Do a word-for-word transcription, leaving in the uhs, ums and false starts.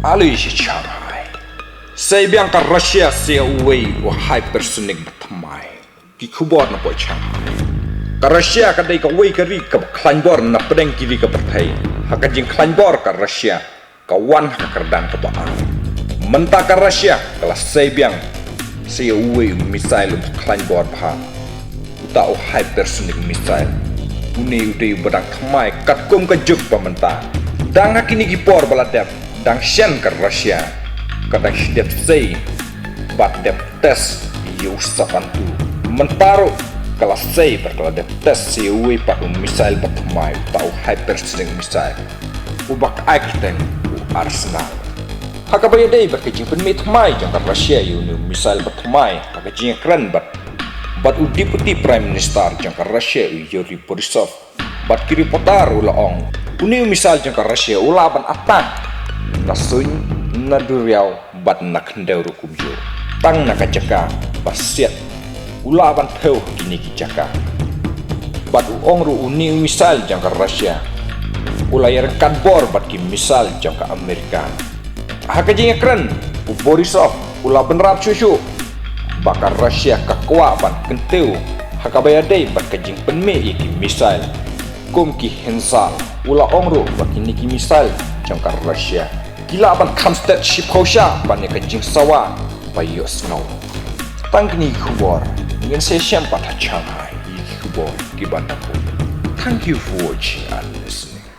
Alui sha Shanghai. Sei biang ka Russia sa uwei u hypersonic ba thymmai. Ki khubor na pdeng Shanghai. Ka Russia ka dei kawei ka ri kaba khlaiñ bor na pdeng ki ri ka pyrthei. Ha ka jingkhlaiñ bor ka Russia ka wan ha ka kyrdan kaba ar. Mynta ka Russia ka la sei biang sa uwei u missile uba khlaiñ bor bha. Uta u hypersonic missile. Une u dei uba dang thymmai katkum ka juk ba mynta. Dang ha kine ki por ba la dep, dang shen ka Russia ka dang shu dep sei bad dep test ïa u sapan tu. Mynta ruh ka la sei bad ka la dep test ïa uwei pat u missile ba thymmai, uta u hypersonic missile uba ka ai kyrteng u Arsenal. Ha kaba ïadei bad ka jingpynmih thymmai jong ka Russia ïa une u missile ba thymmai, ha ka jingïakren bad bad u Deputy Prime Minister jong ka Russia u Yuri Borisov bad ki reporter u la ong, une u missile jong ka Russia u lah ban attack na suiñ, na duriaw bad na khyndew ruh kumjuh. Tang na ka jaka ba siat u lah ban thew ha kine ki jaka. Bad u ong ruh une u missile jong ka Russia u la ïaryngkat bor bad ki missile jong ka Amerika. Ha ka jingïakren u Borisov u la bynrap shuh shuh ba ka Russia ka kwah ban kyntiew ha kaba ïadei bad ka jingpynmih ïa ki missile kum ki hynzal. U la ong ruh ba kine ki missile jong ka Russia ki lah ban kham stet shiphew shah ban ïa ka jingsawa ba ïohsngew. Tang kine ki khubor, ngin sa ïashem pat ha Shanghai ïa ki khubor kiban dang bun. Thank you for watching and listening.